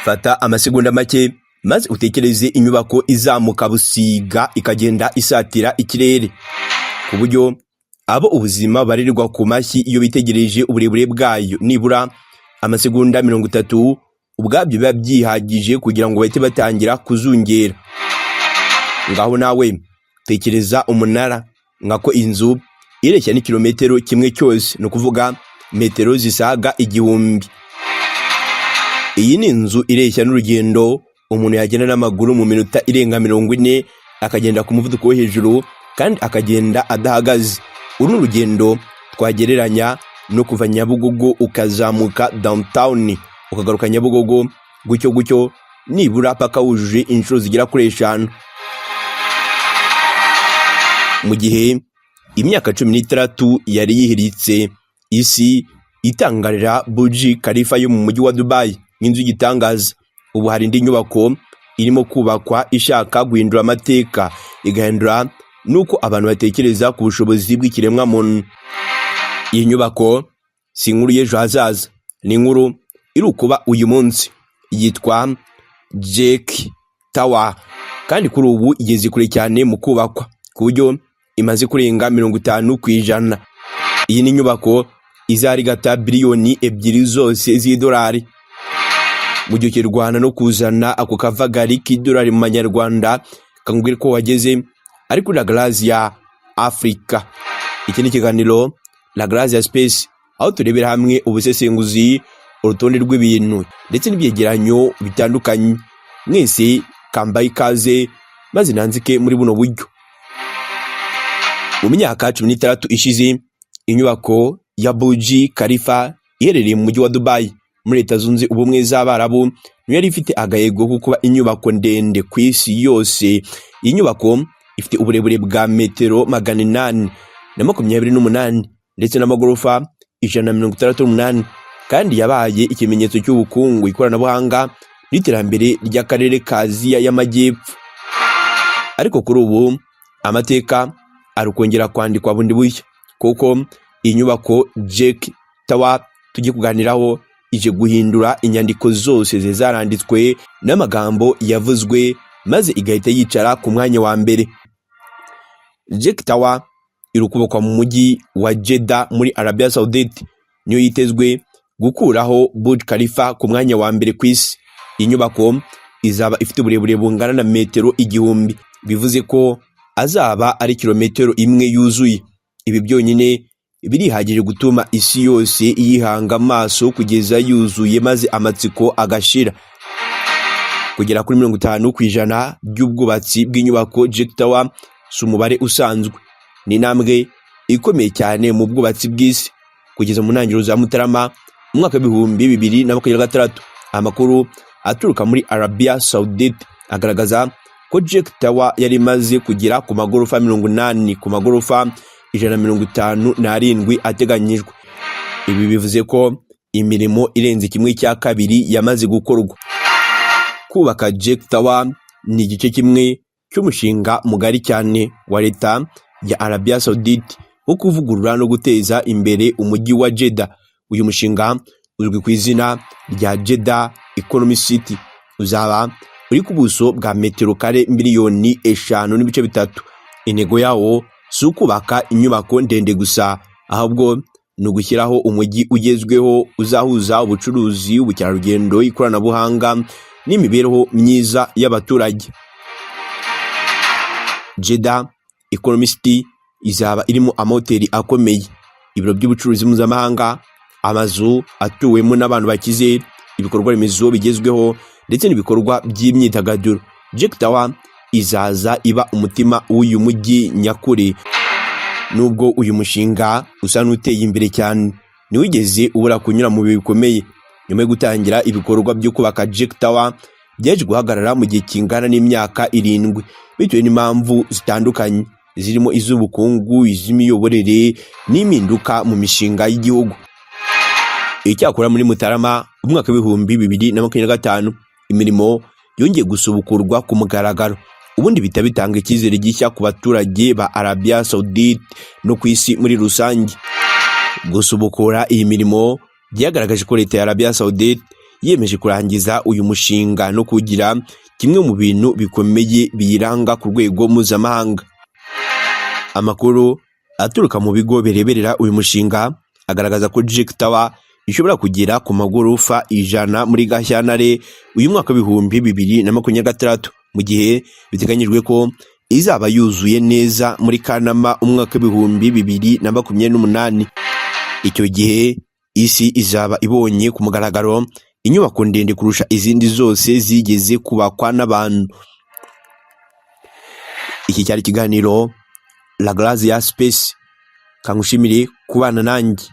Fata amasegonda make maze utekereze inyubako izamuka busiga, ikagenda isatira ikirere, ku buryo abo ubuzima barirwa ku mashyi iyo bitegereje uburebure bwayo. Nibura amasegonda 30 ubwabyo biba byihagije kugira ngo bahite batangira kuzungera. Ngaho nawe tekereza umunara nkako inzu ireshya n'ikirometero kimwe cyose, ni ukuvuga metero zisaga 1000. Iyi ni inzu ireshya n'urugendo umuntu yagenda n'amaguru mu minota irenga 40, akagenda ku muvuduko wo hejuru kandi akagenda adahagaze. Uru ni urugendo twagereranya no kuva Nyabugogo ukazamuka Downtown, ukagaruka Nyabugogo, gutyo gutyo, nibura paka wujuje inshuro zigera kuri eshanu. Mu gihe imyaka 16 yari yihiritse isi itangarira Burj Khalifa yo mu mujyi wa Dubai nk'inzu y'igitangaza, ubu hari indi nyubako irimo kubakwa ishaka guhindura amateka, igahindura n'uko abantu batekereza ku bushobozi bw'ikiremwamuntu. Iyi nyubako si inkuru y'ejo hazaza, ni inkuru iri ukuba uyu munsi. Yitwa Jack Tower, kandi kuri ubu igeze kure cyane mu kubakwa, ku buryo imaze kurenga 50%. Iyi ni inyubako izarigata biliyoni 2 zose z'idolari. Mu gihe kirwana no kuzana ako kavagari k'idolari mu manyarwanda, kangubwire ko wageze ari kuri La Grazia Africa. Iki ni ikiganiro La Grazia Space, aho turebera hamwe ubusesenguzi, urutonde rw'ibintu ndetse n'ibyegeranyo bitandukanye. Mwese kambaye ikaze, maze nanzike muri buno buryo. Mu myaka 16 ishize, inyubako ya Burj Khalifa iherereye mu mujyi wa Dubai muri Leta Zunze Ubumwe z'Abarabu niyo yari ifite agahego ko kuba inyubako ndende ku isi yose. Iyi nyubako ifite uburebure bwa metero 828 ndetse n'amagorofa 168, kandi yabaye ikimenyetso cy'ubukungu, ikoranabuhanga n'iterambere ry'akarere ka Aziya y'Amajyepfo. Ariko kuri ubu amateka ari kongera kwandikwa bundi bushya, kuko iyi nyubako Jack Tower tugiye kuganiraho ije guhindura inyandiko zose zaranditswe n'amagambo yavuzwe, maze igahita yicara ku mwanya wa mbere. Jack Tower iri kubakwa mu mujyi wa Jeddah muri Arabia Saudite, niyo yitezwe gukuraho Burj Khalifa ku mwanya wa mbere ku isi. Iyi nyubako izaba ifite uburebure bungana na metero 1000, bivuze ko azaba ari kilometero imwe yuzuye. Ibi byonyine birihagije gutuma isi yose yihanga amaso kugeza yuzuye, maze amatsiko agashira. Kugera kuri 50% by'ubwubatsi bw'inyubako Jack Tower si umubare usanzwe, ni intambwe ikomeye cyane mu bwubatsi bw'isi. Kugeza mu ntangiriro za Mutarama mu mwaka w'2026, amakuru aturuka muri Arabia Saudite agaragaza ko Jack Tower yari imaze kugera ku magorofa 80 ku magorofa 157 ateganyijwe. Ibi bivuze ko imirimo irenze kimwe cya kabiri yamaze gukorwa. Kubaka Jack Tower ni igice kimwe cy'umushinga mugari cyane wa leta ya Arabia Saudite wo kuvugurura no guteza imbere umujyi wa Jeddah. Uyu mushinga uzwi ku izina rya Jeddah Economy City, uzaba uri ku buso bwa metero kare miliyoni 5.3. Intego yawo si ukubaka inyubako ndende gusa, ahubwo ni ugushyiraho umujyi ugezweho uzahuza ubucuruzi, ubukerarugendo, ikoranabuhanga n'imibereho myiza y'abaturage. Jeddah Economy City izaba irimo amahoteli akomeye, ibiro by'ubucuruzi mpuzamahanga, amazu atuwemo n'abantu bakize, ibikorwa remezo bigezweho ndetse n'ibikorwa by'imyidagaduro. Jack Tower izaza iba umutima w'uyu mujyi nyakuri. Nubwo uyu mushinga usa n'uteye imbere cyane, ntiwigeze ubura kunyura mu bihe bikomeye. Nyuma yo gutangira, ibikorwa byo kubaka Jack Tower byaje guhagarara mu gihe kingana n'imyaka 7, bitewe n'impamvu zitandukanye zirimo iz'ubukungu, iz'imiyoborere n'impinduka mu mishinga y'igihugu. Icyakora muri Mutarama umwaka w'2025, imirimo yongeye gusubukurwa ku mugaragaro, ubundi bihita bitanga icyizere gishya ku baturage ba Arabia Saudite no ku isi muri rusange. Gusubukura iyi mirimo byagaragaje ko leta ya Arabia Saudite yiyemeje kurangiza uyu mushinga no kugira kimwe mu bintu bikomeye biyiranga ku rwego mpuzamahanga. Amakuru aturuka mu bigo bireberera uyu mushinga agaragaza ko Jake Tower ishobora kugera ku magorofa 100 muri Gashyantare uyu mwaka w'2026, mu gihe biteganyijwe ko izaba yuzuye neza muri Kanama umwaka w'2028. Icyo gihe isi izaba ibonye ku mugaragaro inyubako ndende kurusha izindi zose zigeze kubakwa n'abantu. Iki cyari ikiganiro La Glace ya Space. Kangushimire kubana nanjye.